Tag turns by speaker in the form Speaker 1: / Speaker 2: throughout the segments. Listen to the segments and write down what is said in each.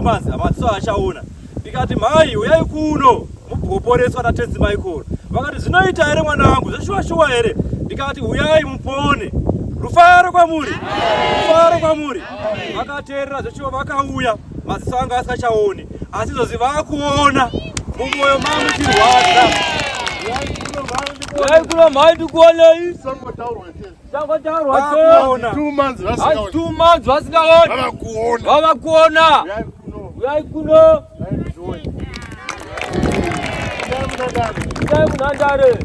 Speaker 1: Manzi madziso achaona. Ndikati mhai uyai kuno mugoporeswa naTenzi Michael. Vakati zvinoita here mwana wangu zveshuwa shuwa here? Ndikati uyai mupone. Rufaro kwamuri. Rufaro kwamuri. Vakateerera zveshuwa vakauya maziso anga asingachaoni asi izvozvi vakuona mumwoyo mangu chirwadza.
Speaker 2: Uyai kuno mhai ndikuonei. Sangotaurwa
Speaker 1: Vakuona.
Speaker 3: 2 months vasingaoni.
Speaker 2: 2 months vasingaoni.
Speaker 3: Vava kuona.
Speaker 2: Vava kuona.
Speaker 3: Uyai kuno.
Speaker 2: Uyai kuno. Uyai munhandare.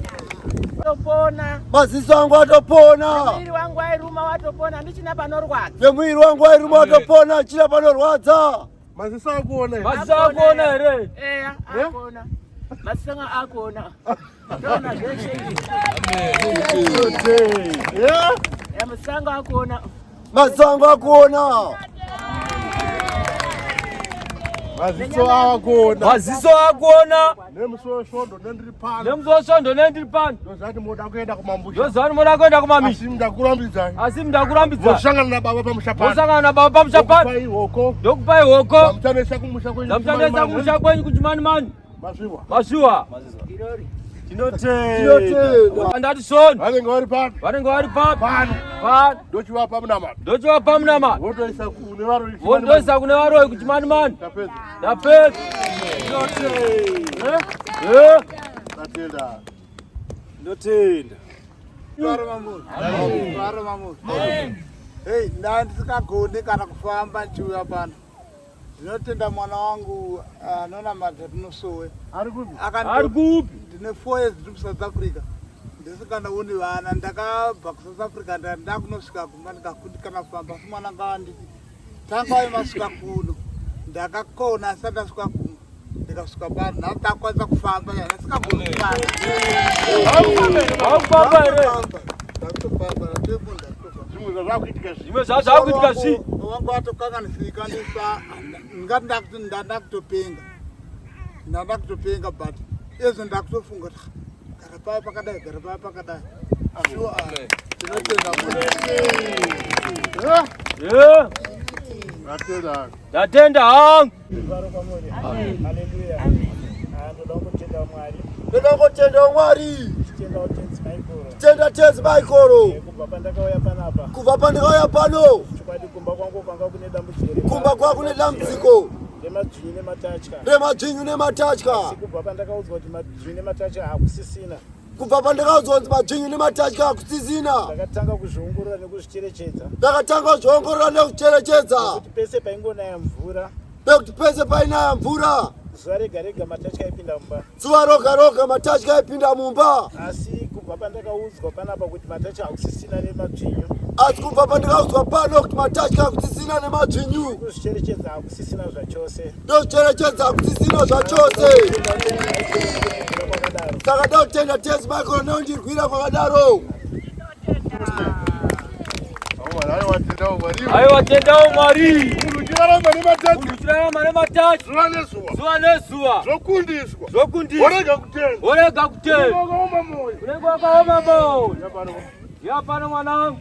Speaker 4: Topona.
Speaker 5: Maziso angu atopona.
Speaker 4: Nemuviri wangu wairuma watopona ndichina panorwadza.
Speaker 5: Nemuviri wangu wairuma watopona ndichina panorwadza.
Speaker 3: Maziso akuona here?
Speaker 2: Maziso akuona here?
Speaker 4: Eya, akuona. Maziso angu akuona. Ndoona zveshe izvi.
Speaker 3: Yeah?
Speaker 4: Ya maziso angu akuona.
Speaker 5: Maziso angu akuona.
Speaker 3: Maziso akuona.
Speaker 2: Maziso akuona.
Speaker 3: Nemusi wesvondo nendiri pano.
Speaker 2: Nemusi wesvondo nendiri pano.
Speaker 3: Ndozvati moda kuenda kumambusha.
Speaker 2: Ndozvati moda kuenda kumamisha.
Speaker 3: Asi ndakurambidzai.
Speaker 2: Asi ndakurambidzai.
Speaker 3: Mosangana nababa pamusha pano.
Speaker 2: Mosangana nababa pamusha pano.
Speaker 3: Ndokupai hoko.
Speaker 2: Ndokupai hoko.
Speaker 3: Dzamuchanesa kumusha kwenyu.
Speaker 2: Dzamuchanesa kumusha kwenyu kuchimanimani.
Speaker 3: Masviwa.
Speaker 2: Masviwa.
Speaker 4: Irori.
Speaker 1: Tinotenda.
Speaker 2: Ndati soon.
Speaker 3: Vanenge vari papi?
Speaker 2: Vanenge vari papi?
Speaker 3: Pano.
Speaker 2: Pano.
Speaker 3: Ndochivapa munamato.
Speaker 2: Ndochivapa munamato.
Speaker 3: Votoisa kune varoyi.
Speaker 2: Votoisa kune varoyi kuchimanimani.
Speaker 3: Ndapedza.
Speaker 2: Ndapedza.
Speaker 3: Tinotenda.
Speaker 2: Eh?
Speaker 3: Ndatenda.
Speaker 1: Ndotenda.
Speaker 6: Hey, ndandisingagoni kana kufamba ndichiuya pano. Ndinotenda mwana wangu anonamata tinosowe.
Speaker 3: Ari kupi?
Speaker 2: Ari kupi?
Speaker 6: Ndine 4 years ndiri kuSouth Africa. Ndisinganaoni vana ndakabva kuSouth Africa ndakunosvika kumba ndikakundikana kufamba asi mwana anga anditi tanga waye masvika kuno. Ndakakona asati ndasvika kumba. Ndikasvika pano nhasi ndakukwanisa kufamba ndasingagoni kufamba.
Speaker 2: Wakufamba here?
Speaker 6: Ndakutofamba ndatoibunda ndakutofamba.
Speaker 3: Zvimwe zvazvakuitika zvi.
Speaker 2: Zvimwe zvazvakuitika zvi.
Speaker 6: Wangu watokanganisika ndisa ngati ndakuti ndakutopenga. Ndakutopenga but izvo ndakutofunga kuti gara paya pakadai gara paya pakadai. Sure, tinotenda Mwari.
Speaker 2: Yeah.
Speaker 3: Ndatenda.
Speaker 2: Ndatenda hangu.
Speaker 7: Rufaro kwamuri. Haleluya. Ah, ndoda kutenda Mwari.
Speaker 5: Ndoda kutenda Mwari.
Speaker 7: Tenda Tenzi Michael.
Speaker 5: Tenda Tenzi Michael.
Speaker 7: Kubva pandakauya panapa.
Speaker 5: Kubva pandakauya pano.
Speaker 7: Chokwadi kumba kwangu kwanga kune dambudziko.
Speaker 5: Kumba kwangu kune dambudziko.
Speaker 7: Remadzvinyu nematatya.
Speaker 5: Remadzvinyu nematatya.
Speaker 7: Asi kubva pandakaudzwa kuti madzvinyu nematatya hakusisina.
Speaker 5: Kubva pandakaudzwa kuti madzvinyu nematatya hakusisina.
Speaker 7: Ndakatanga kuzviongorora nekuzvicherechedza.
Speaker 5: Ndakatanga kuzviongorora nekucherechedza.
Speaker 7: Nekuti pese paingonaya mvura.
Speaker 5: Nekuti pese painaya mvura.
Speaker 7: Zuva rega rega matatya aipinda mumba.
Speaker 5: Zuva roga roga matatya aipinda mumba.
Speaker 7: Asi kubva pandakaudzwa panapa kuti matatya hakusisina nemadzvinyu.
Speaker 5: Asi kubva pandakaudzwa pano kuti matatya hakusisina nemadzvinyu.
Speaker 7: Ndozvicherechedza hakusisina zvachose.
Speaker 5: Ndozvicherechedza hakusisina zvachose. Saka ndakutenda Tenzi Michael nekundirwira kwakadaro.
Speaker 2: Aiwa tendawo Mwari.
Speaker 3: Munhu uchirarama nematatya.
Speaker 2: Munhu uchirarama nematatya.
Speaker 3: Zuva nezuva.
Speaker 2: Zuva nezuva.
Speaker 3: Zvokundiswa.
Speaker 2: Zvokundiswa.
Speaker 3: Worega kutenda.
Speaker 2: Worega kutenda.
Speaker 3: Unenge wakaoma moyo.
Speaker 2: Unenge wakaoma moyo. Ya pano mwanangu.